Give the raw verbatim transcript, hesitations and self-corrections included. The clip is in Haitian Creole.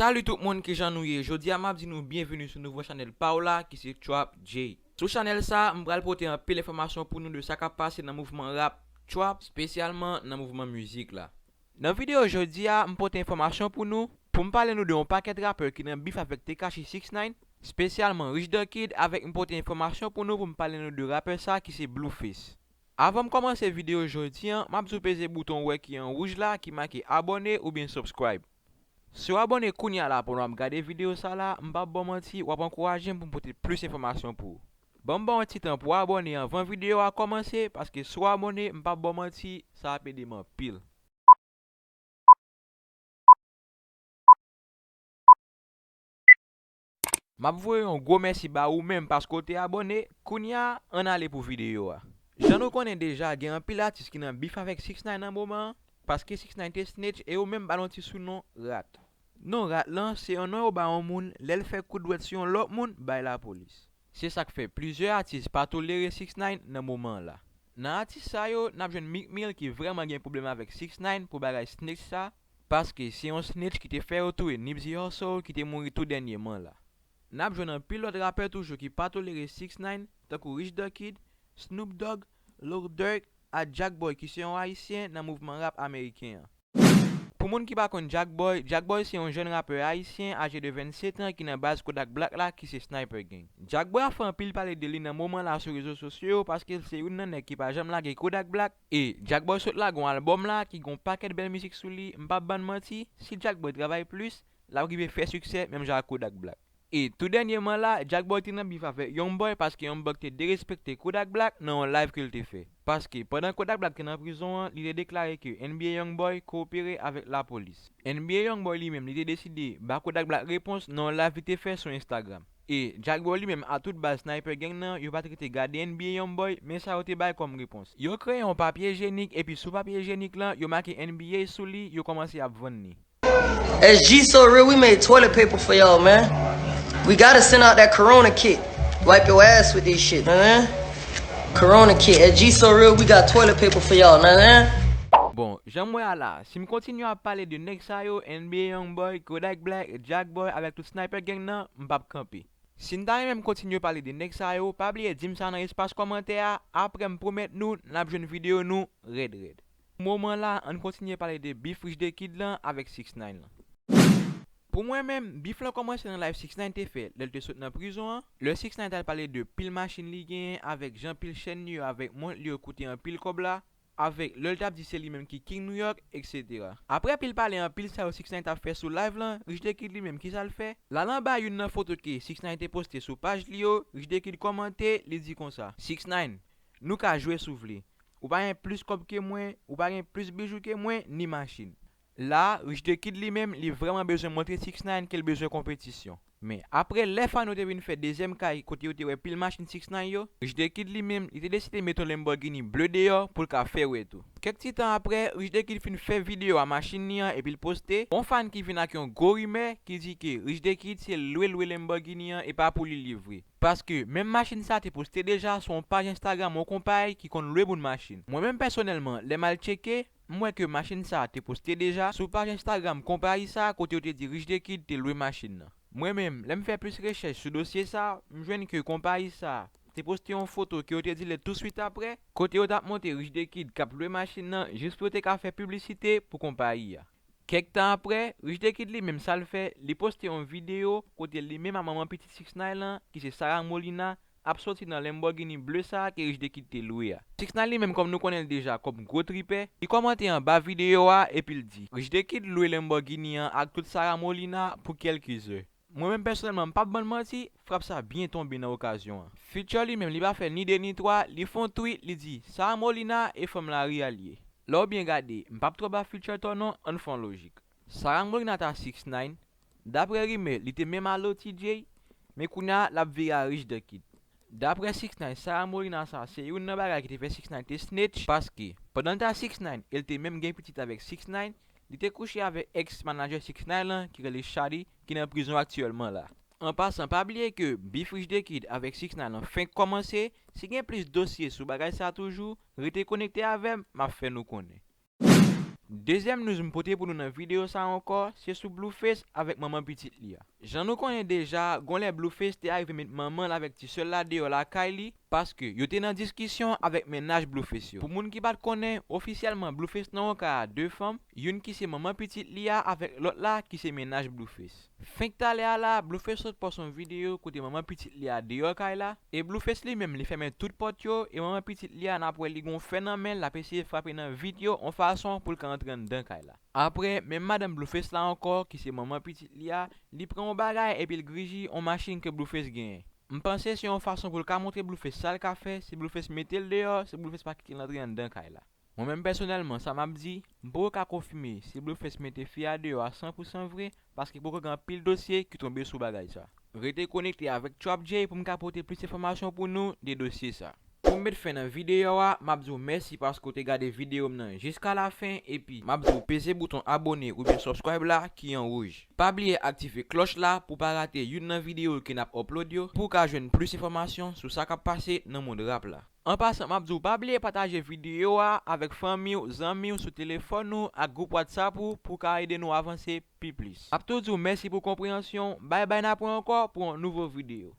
Salut tout moun, kijan nou ye? Jodi a m ap di nou byenveni sou nouvo chanèl pa w la ki se Trap J. Sou chanèl sa, m pral pote anpil enfòmasyon pou nou de sa k ap pase nan mouvman rap trap, espesyalman nan mouvman mizik la. Nan videyo jodi a, m pote enfòmasyon pou nou, pou m pale nou de yon pakèt rapè ki nan bif avèk Tekashi six nine, espesyalman Rich the Kid, avèk m pote enfòmasyon pou nou pou m pale nou de rapè sa ki se Blueface. Avan m kòmanse videyo jodi a, m ap di w peze bouton ou wè ki an wouj la ki make abòne oubyen subscribe. Si w abòne kounye a la pandan w ap gade videyo sa la, m p ap ba w manti, w ap ankouraje m pou m pote plis enfòmasyon pou ou. Ban m ba w yon ti tan pou w abòne anvan videyo a kòmanse, paske si w abòne, m p ap ba w manti, sa ap ede m anpil. M ap voye yon gwo mèsi ba ou menm paske w te abòne. Kounye a, ann ale pou videyo a. Jan nou konnen deja, gen anpil atis ki nan bif avèk six nine nan moman an, paske six nine te snitch e yo menm ba l yon ti sounon Rat. Non Rat lan, se yon non yo ba yon moun lè l fè kout dwèt sou yon lòt moun bay lapolis. Se sa k fè plizyè atis pa tolere six nine nan moman an la. Nan atis sa yo, n ap jwenn Meek Mill ki vrèman gen pwoblèm avèk six nine pou bagay snitch sa, paske se yon snitch ki te fè yo touye Nipsey Hussle ki te mouri tou dènyèman la. N ap jwenn anpil lòt rapè toujou ki pa tolere six nine, tankou Rich the Kid, Snoop Dogg, Lil Durk, ak Jack Boy ki se yon Ayisyen nan mouvman rap ameriken an. Pou moun ki pa konn Jack Boy, Jack Boy se yon jèn rapè ayisyen aje de vennsetan ki nan baz Kodak Black la ki se Sniper Gang. Jack Boy ap fè anpil pale de li nan moman la sou rezo sosyo yo paske l se youn nan nèg ki pa janm lage Kodak Black e Jack Boy sot lage yon albòm la ki gen yon pakèt bèl mizik sou li, m p ap bann manti, si Jack Boy travay plis, l ap rive fè siksè menm jan ak Kodak Black. E tou dènyèman la, Jack Boy te nan bif avèk Young Boy paske Young Boy te derespekte Kodak Black nan yon live ke l te fè. Paske pandan Kodak Black te nan prizon an, li te deklare ke N B A Young Boy kowopere avèk lapolis. N B A Young Boy li menm, li te deside ba Kodak Black repons nan yon live li te fè sou Instagram. E Jack Boy li menm a tout baz Sniper Gang nan, yo pa t rete gade N B A Young Boy, men sa yo te bay kòm repons. Yo kreye yon papye jenik epi sou papye jenik lan, yo make N B A sou li, yo kòmanse ap vann li. As G So Real, we made toilet paper for y'all, man. We gotta send out that Corona kit. Wipe your ass with this shit, man. Corona kit. At G So Real, we got toilet paper for y'all, man. Bon, jan m wè a la, si m kontinye ap pale de nèg sa yo, N B A Young Boy, Kodak Black, Jack Boy avèk tout Sniper Gang nan, m p ap kanpe. Si n ta renmen m kontinye pale de nèg sa yo, pa bliye di m sa nan espas kòmantè a, apre m pwomèt nou n ap jwenn videyo nou rèd rèd. Pou moman la, ann kontinye pale de bif Rich the Kid lan avèk six nine lan. Pou mwen menm, bif lan kòmanse nan live six nine te fè lè l te sot nan prizon an, lè six nine t al pale de pil machin li genyen avèk jan pil chèn li yo avèk mont li yo koute anpil kòb la, avèk lè l t ap di se li menm ki King New York, etsetera. Apre pil pale anpil sa yo six nine t ap fè sou live lan, Rich the Kid li menm kisa l fè? L al anba youn nan foto ke six nine te poste sou paj li yo, Rich the Kid kòmante, li di konsa, six nine, nou ka jwe si w vle. Ou pa gen plis kòb ke mwen, ou pa gen plis bijou ke mwen, ni machin. La, Rich the Kid li menm, li vrèman bezwen montre six nine ke l bezwen konpetisyon. Men, apre lè fan yo te vin fè dezyèm kay kote yo te wè pil machin six nine yo, Rich the Kid li menm, li te deside mete yon Lamborghini ble deyò pou l ka fè wè tou. Kèk ti tan apre, Rich the Kid fin fè videyo a machin li an epi l poste, yon fan ki vin ak yon gwo rimè ki di ke Rich the Kid se lwe l lwe Lamborghini an e pa pou li li vre. Paske menm machin sa te poste deja sou yon paj Instagram yon konpayi ki konn lwe moun machin. Mwen menm pèsonèlman, lè m al tcheke, m wè ke machin sa te poste deja sou paj Instagram konpayi sa kote yo te di Rich the Kid te lwe machin nan. Mwen menm, lè m fè plis rechèch sou dosye sa, m jwenn ke konpayi sa te poste yon foto ke yo te delete touswit apre, kote yo t ap montre Rich the Kid k ap lwe machin nan jis pou yo te ka fè piblisite pou konpayi a. Kèk tan apre, Rich the Kid li menm sa l fè, li poste yon videyo kote li menm ak manman pitit six nine lan, ki se Sarah Molina, ap soti nan Lamborghini ble sa a ke Rich the Kid te lwe a. Six nine li menm kòm nou konnen l deja kòm gwo tripè, li kòmante anba videyo a epi l di, Rich the Kid lwe Lamborghini an ak tout Sarah Molina pou kèlkizè. Mwen menm pèsonèlman m p ap bann manti, frap sa byen tonbe nan okazyon an. Future li menm li pa fè ni de ni twa, li fè yon tweet, li di, Sarah Molina e fanm lari a l ye. Lè w byen gade, m p ap twò ba Future tò non, ann fè yon lojik. Sarah Molina ta six nine, daprè rimè, li te menm alo T J, men kounye a l ap vire a Rich the Kid. Daprè six nine, Sarah Molina sa se youn nan bagay ki te fè six nine te snitch, paske pandan l ta six nine e l te menm gen pitit avèk six nine, li te kouche avèk ex manajè six nine lan ki rele Shadi, ki nan prizon aktyèlman la. An pasan, pa bliye ke bif Rich the Kid avèk six nine lan fenk kòmanse, si gen plis dosye sou bagay sa toujou, rete konekte avè m, m ap fè nou konnen. Dezyèm news m pote pou nou nan videyo sa ankò, se sou Blueface avèk manman pitit li a. Jan nou konnen deja, gon lè Blueface te arive met manman l avèk ti sè l la deyò lakay li, paske yo te nan diskisyon avèk mennaj Blueface yo. Pou moun ki pa t konnen, ofisyèlman Blueface nan yon kay a de fanm, youn ki se manman pitit li a avèk lòt la ki se mennaj Blueface. Fenk talè a la, Blueface sot pòs yon videyo kote manman pitit li a deyò kay la, e Blueface li menm li fèmen tout pòt yo, e manman pitit li a n ap wè li gon fè nan men l, l ap eseye frape nan vit yo yon fason pou l ka antre anndan kay la. Apre, menm madanm Blueface la ankò, ki se manman pitit li a, li pran yon bagay epi l griji yon machin ke Blueface genyen. M panse se yon fason pou l ka montre Blueface sa l ka fè, si Blueface mete l deyò, si Blueface pa kite l antre anndan kay la. Mwen menm pèsonèlman, sa m ap di, m poko ka konfime si Blueface mete fi a deyò a san pou san vre, paske poko gen anpil dosye ki tonbe sou bagay sa. Rete konekte avèk Trap J pou m ka pote plis enfòmasyon pou nou de dosye sa. Pou m met fen nan videyo a, m ap di w mèsi paske w te gade videyo m nan jiska lafen, epi m ap di w peze bouton abòne oubyen subscribe la ki an wouj. Pa bliye aktive klòch la pou w pa rate youn nan videyo ke n ap upload yo, pou w ka jwenn plis enfòmasyon sou sa k ap pase nan mond rap la. An pasan, m ap di w pa bliye pataje videyo a avèk fanmi w, zanmi w, sou telefòn ou ak gwoup WhatsApp ou pou w ka ede nou avanse pi plis. M ap tou di w mèsi pou konpreyansyon w. Bay bay, n ap wè ankò pou yon nouvo videyo.